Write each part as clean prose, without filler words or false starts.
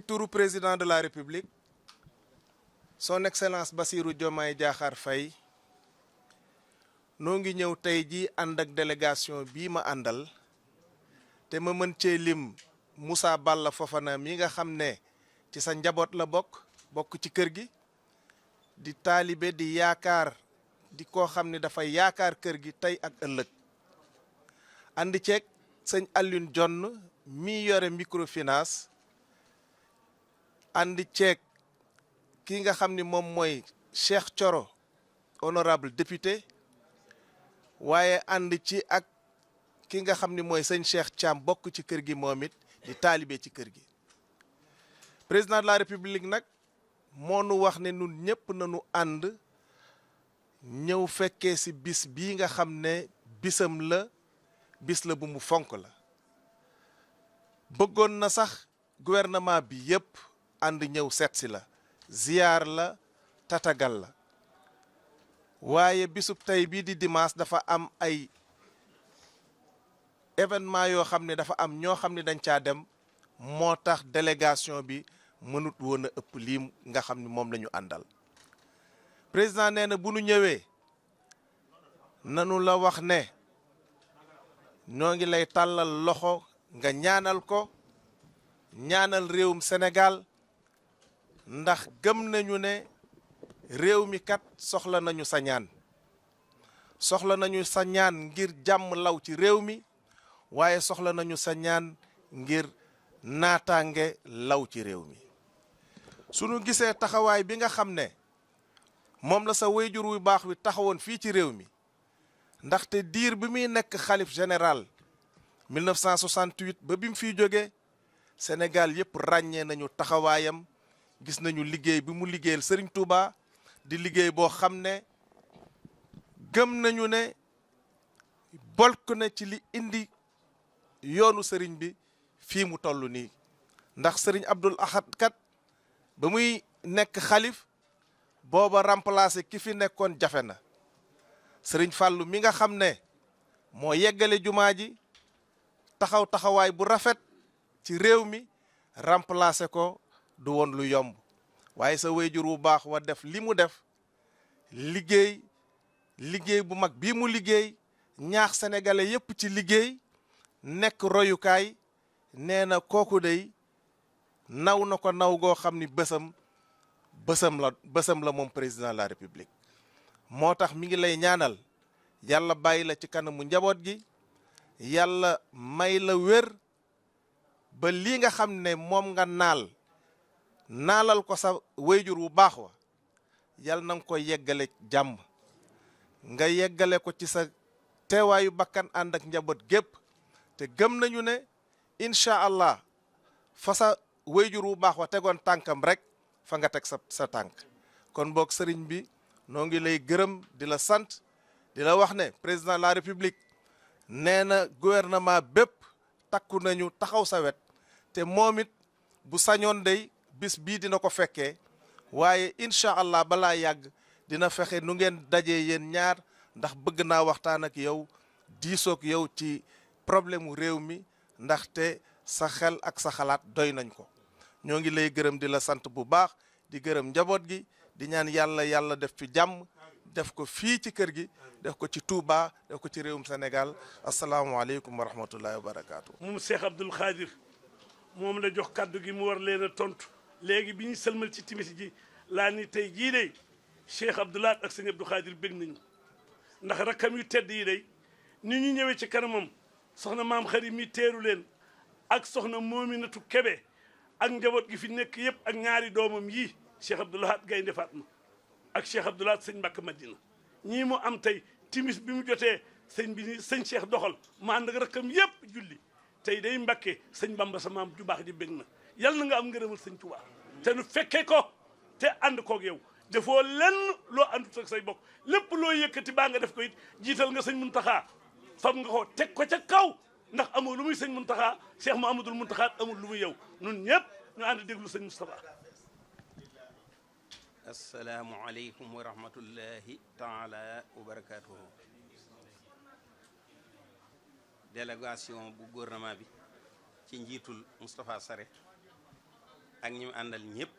turu président de la République son excellence Bassirou Diomaye Diakhar Faye noo ngi ñëw tey ji ànd ak délégation bii ma àndal te ma mën cee lim Moussa Balla Fofana mi nga xam ne ci sa njaboot la bokk ci kër gi di taalibe di yaakaar di koo xam ne dafay yaakaar kër gi tey ak ëllëg àndi ceeg sëñ Alioune Jonn mi yore microfinance àndi ceeg ki nga xam ni moom mooy Cheikh Thioro honorable député waaye ànd ci ak ki nga xam ni mooy sëñ Cheikh Thiam bokk ci kër gi moom it di taalibe ci kër gi président de la république nag moo nu wax ne nun ñëpp nañu ànd ñëw fekkee ci bis bii nga xam ne bisam la bis la bu mu fonk la bëggoon na sax gouvernement bi yëpp ànd ñëw seet si la ziyaar la tatagal la waaye bisub tey bii di dimanche dafa am ay événement yoo xam ne dafa am ñoo xam ne dañ caa dem moo tax délégation bi mënut woon a ëpp lii nga xam ne moom la ñu àndal président nee na bu nu ñëwee nanu la wax ne ñoo ngi lay tàllal loxo nga ñaanal ko ñaanal réewum Sénégal ndax gëm nañu ne réew mi kat soxla nañu sa ñaan soxla nañu sa ñaan ngir jàmm law ci réew mi waaye soxla nañu sa ñaan ngir naataange law ci réew mi sunu gisee taxawaay bi nga xam ne moom la sa wayjur wu baax wi taxawoon fii ci réew mi ndaxte diir bi muy nekk xalif général 1968 ba bi mu fiy jógee Sénégal yëpp ràññee nañu taxawaayam gis nañu liggéey bi mu liggéeyal Serigne Touba di liggéey boo xam ne gëm nañu ne bokk na ci li indi yoonu Serigne bi fii mu toll nii ndax Serigne Abdoul Ahad kat ba muy nekk xalif booba remplacé ki fi nekkoon jafe na Serigne Fallou mi nga xam ne moo yeggale jumaa ji taxawaay bu rafet ci réew mi remplacé ko du woon lu yomb waaye sa wayjur wu baax wa def li mu def liggéey bu mag bii mu liggéey ñaax sénégalais yépp ci liggéey nekk royukaay nee na kooku dey naw na ko naw goo xam ni bësam la moom président de la république moo tax mi ngi lay ñaanal yàlla bàyyi la ci kanamu njaboot gi yàlla may la wér ba lii nga xam ne moom nga naalal ko sa wayjur wu baax wa yàlla na nga ko yeggale jàmm nga yeggale ko ci sa teewaayu bakkan ànd ak njaboot gépp te gëm nañu ne incha allah fa sa wayjur wu baax wa tegoon tànkam rek fa nga teg sa tànk kon boog sëriñ bi noo ngi lay gërëm di la sant di la wax ne président de la république nee na gouvernement bépp takku nañu taxaw sa wet te moom it bu sañoon day bis bii dina ko fekkee waaye incha allah balaa yàgg dina fexe nu ngeen dajee yéen ñaar ndax bëgg naa waxtaan ak yow diisoog yow ci problème mu réew mi ndaxte sa xel ak sa xalaat doy nañ ko ñoo ngi lay gërëm di la sant bu baax di gërëm njaboot gi di ñaan yàlla def fi jàmm def ko fii ci kër gi def ko ci Touba def ko ci réewum Sénégal asalaamualeykum wa rahmatullahi wa barakaatu. moom Cheikh Abdoul Khadir moom la jox kaddu gi mu war leen a tontu léegi bi ñu sëlmal ci timis ji laa ni tey jii day Cheikh Abdoulaat ak sëñ Abdou Khadir bég nañu ndax rakkam yu tedd yi day ni ñu ñëwee ci kanamam soxna maam xarit mi teeru leen ak soxna Moominatu Kebe ak njaboot gi fi nekk yëpp ak ñaari doomam yii Cheikh Abdoulaat Gaynde Fatma ak Cheikh Abdoulaat sëñ Mbàkke Madina ñii mu am tey timis bi mu jotee sëñ Cheikh doxal mu ànd ak rakkam yëpp julli tey day Mbàkke sëñ Bamba sa maam ju baax ji bég na yal na nga am ngërëmal sëñ Tuubaa te nu fekkee ko te ànd koog yow defoo lenn loo àndut ak say bokk lépp loo yëkkati baa nga def ko it jiital nga sëñ Muntaxa fab nga ko teg ko ca kaw ndax amul lu muy sëñ Muntaxa Cheikh Mouhamadoul Muntaxa amul lu muy yow nun ñëpp ñu ànd déglu sëñ Moustapha. asalaamualeykum wa rahmatullahi taala wa barakatuhu. délégation bu gouvernement bi ci njiitul Moustapha Sarré ak ñi mu àndal ñëpp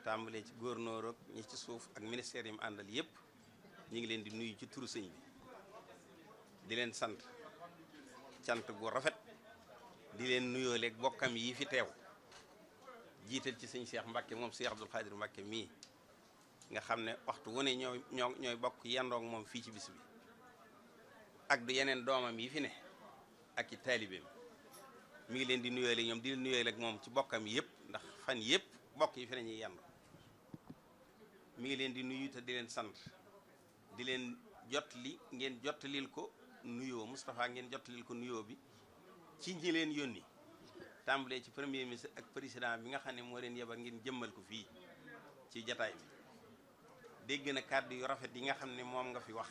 tàmbalee ci gouverneur ak ñi ci suuf ak ministère yi mu àndal yëpp ñu ngi leen di nuyu ci turu sëñ bi di leen sant cant gu rafet di leen nuyoo leeg bokkam yi fi teew jiital ci sëñ Cheikh Mbacke moom Cheikh Abdoul Khadir Mbacke mii nga xam ne waxtu wu ne ñooy bokk yendoog moom fii ci bis bi ak du yeneen doomam yi fi ne ak i taalibeem mi ngi leen di nuyoo leeg ñoom di leen nuyoo leeg moom ci bokkam yëpp ndax fan yëpp bokk yi fi ne ñuy yendu mi ngi leen di nuyu te di leen sant di leen ngeen jottalil ko nuyoo Moustapha ngeen jottalil ko nuyoo bi ci ñi leen yónni tàmbalee ci premier ministre ak président bi nga xam ne moo leen yebal ngeen jëmmal ko fii ci jataay bi dégg na kàddu yu rafet yi nga xam ne moom nga fi wax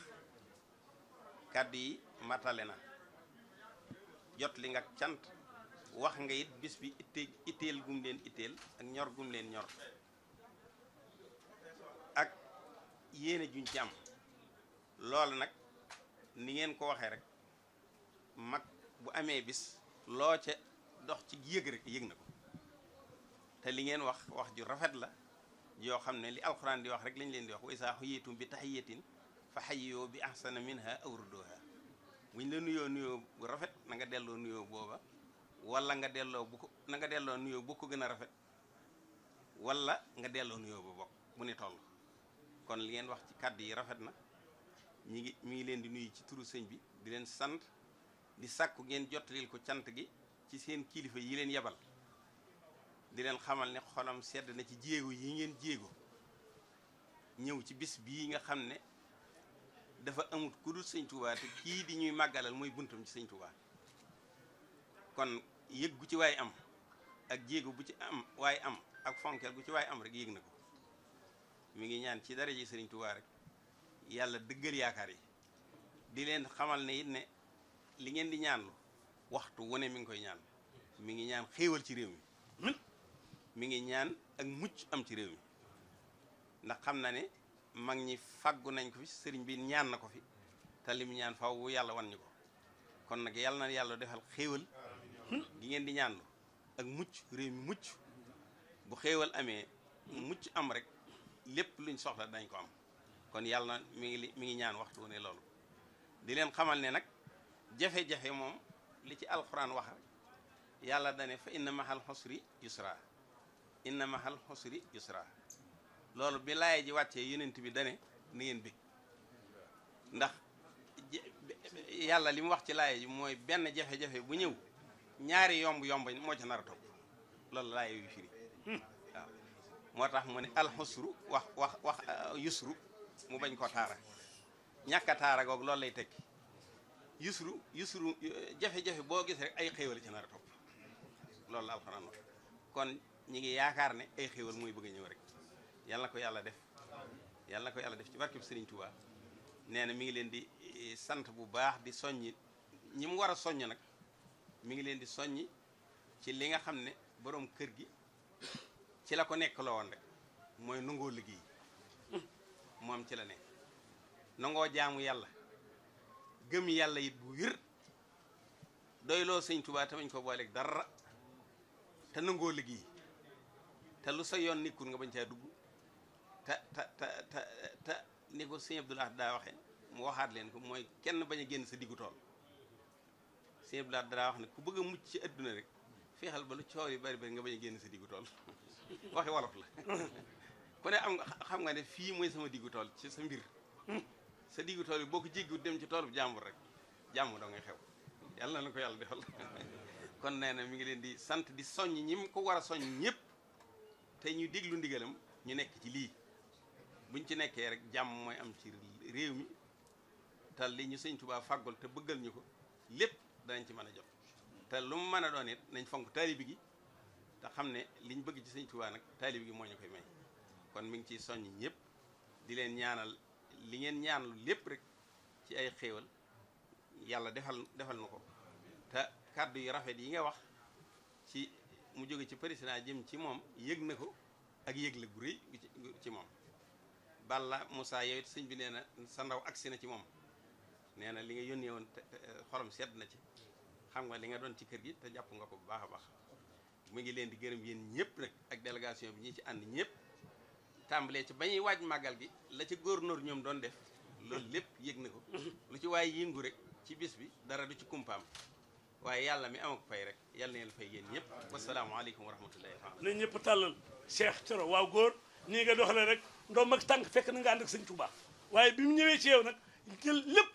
kàddu yi matale na jot li nga cant wax nga it bis bi itteel gum leen itteel ak ñor gum leen ñor ak yéene juñ ci am loolu nag ni ngeen ko waxee rek mag bu amee bis loo ca dox ci yëg rek yëg na ko te li ngeen wax ju rafet la yoo xam ne li alxuraan di wax rek lañ leen di wax wa izaa huyyitum bi tahiyyatin fa hayyuu bi ahsana minha aw rudduha buñ la nuyoo bu rafet na nga delloo nuyoo booba wala nga delloo nuyoo bu ko gën a rafet wala nga delloo nuyoo ba bokk bu ni toll kon li ngeen wax ci kàddu yi rafet na mi ngi leen di nuyu ci turu sëñ bi di leen sant di sàkku ngeen jottalil ko cant gi ci seen kilifa yi leen yebal di leen xamal ne xolam sedd na ci jéego yi ngeen jéego ñëw ci bis bii nga xam ne dafa amut ku dul sëñ Touba te kii di ñuy màggalal mooy buntam ci sëñ Touba kon yëg gu ci waay am ak jéego bu ci am waay am ak fonkeel gu ci waay am rek yëg na ko mi ngi ñaan ci daraja sëriñ Touba rek yàlla dëggal yaakaar yi di leen xamal ne it ne li ngeen di ñaanlu waxtu wu ne mi ngi koy ñaan mi ngi ñaan xéewal ci réew mi mi ngi ñaan ak mucc am ci réew mi ndax xam na ne mag ñi fàggu nañ ko fi sëriñ bi ñaan na ko fi te lim ñaan faw yàlla wan ñu ko kon nag yàlla na yàlla defal xéewal gi ngeen di ñaanlu ak mucc réew mi mucc bu xéewal amee mucc am rek lépp luñ soxla dañ ko am kon yàlla na mi ngi ñaan waxtu wu ne loolu di leen xamal ne nag jafe-jafe moom li ci alxuraan wax yàlla dane fa inna mahal xusri yusra inna mahal xusri yusra loolu bi laay ji wàccee yonent bi dane ni ngeen bég ndax yàlla li mu wax ci laay ji mooy benn jafe-jafe bu ñëw ñaari yomb moo ca nar a topp loolu laay yu firi waaw moo tax mu ne alxusru wax yusru mu bañ ko taara ñàkk a taara goog loolu lay tekki yusru jafe-jafe boo gis rek ay xéewal ci nar a topp loolu la alxuraan wax kon ñi ngi yaakaar ne ay xéewal mooy bëgg a ñëw rek yàlla na ko yàlla def ci barkeb Sëriñ Tuubaa nee na mi ngi leen di sant bu baax di soññi ñi mu war a soññ nag mi ngi leen di soññi ci li nga xam ne boroom kër gi ci la ko nekk loo woon rek mooy nangoo liggéey moom ci la ne nangoo jaamu yàlla gëm yàlla it bu wér doyloo Sëñ Tuubaa te bañ ko booleeg dara te nangoo liggéey te lu sa yoon nekkul nga bañ caa dugg te ni ko Sëñ Abdou Lahad daa waxee mu waxaat leen ko mooy kenn bañ a génn sa diggu tool Sëñ Abdou Lahad daa wax ne ku bëgg a mucc ci adduna rek feexal ba lu coow yi bari nga bañ a génn sa diggu tool waxi wolof la ku ne xam nga ne fii mooy sama diggu tool ci sa mbir sa diggu tool yi boo ko jéggiwut dem ci tool bu jàmbur rek jàmm da ngay xew yàlla na ko yàlla defal kon nee na mi ngi leen di sant di soññ ñi mu ko war a soññ ñëpp te ñu déglu ndigalam ñu nekk ci lii buñ ci nekkee rek jàmm mooy am ci réew mi te li ñu Sëñ Tuubaa fàggul te bëggal ñu ko lépp danañ ci mën a jot te lu mu mën a doon it nañ fonk taalibi gi te xam ne liñ bëgg ci Sëñ Tuubaa nag taalibi gi moo ñu koy may kon mi ngi ciy soññ ñëpp di leen ñaanal li ngeen ñaanlu lépp rek ci ay xéewal yàlla defal na ko te kàddu yu rafet yi nga wax ci mu jóge ci président jëm ci moom yëg na ko ak yëg la gu rëy ci moom Balla Moussa yow it sëñ bi nee na sa ndaw agsi na ci moom nee na li nga yónnee woon xolam sedd na ci xam nga li nga doon ci kër gi te jàpp nga ko bu baax a baax mu ngi leen di gërëm yéen ñëpp nag ak délégation bi ñi ci ànd ñëpp tàmbalee ci ba ñuy waaj màggal gi la ci góornóor ñoom doon def loolu lépp yëg na ko lu ci waaye yëngu rek ci bis bi dara du ci kumpaam waaye yàlla mi am ak fay rek yàlla na leen fay yéen ñëpp wasalaamualeykum wa rahmatullahi taala na ñëpp tàllal Cheikh Thioro waaw góor nii nga doxale rek ndoom ak tànk fekk na nga ànd ak sëñ Touba waaye bi mu ñëwee ci yow nag jël lépp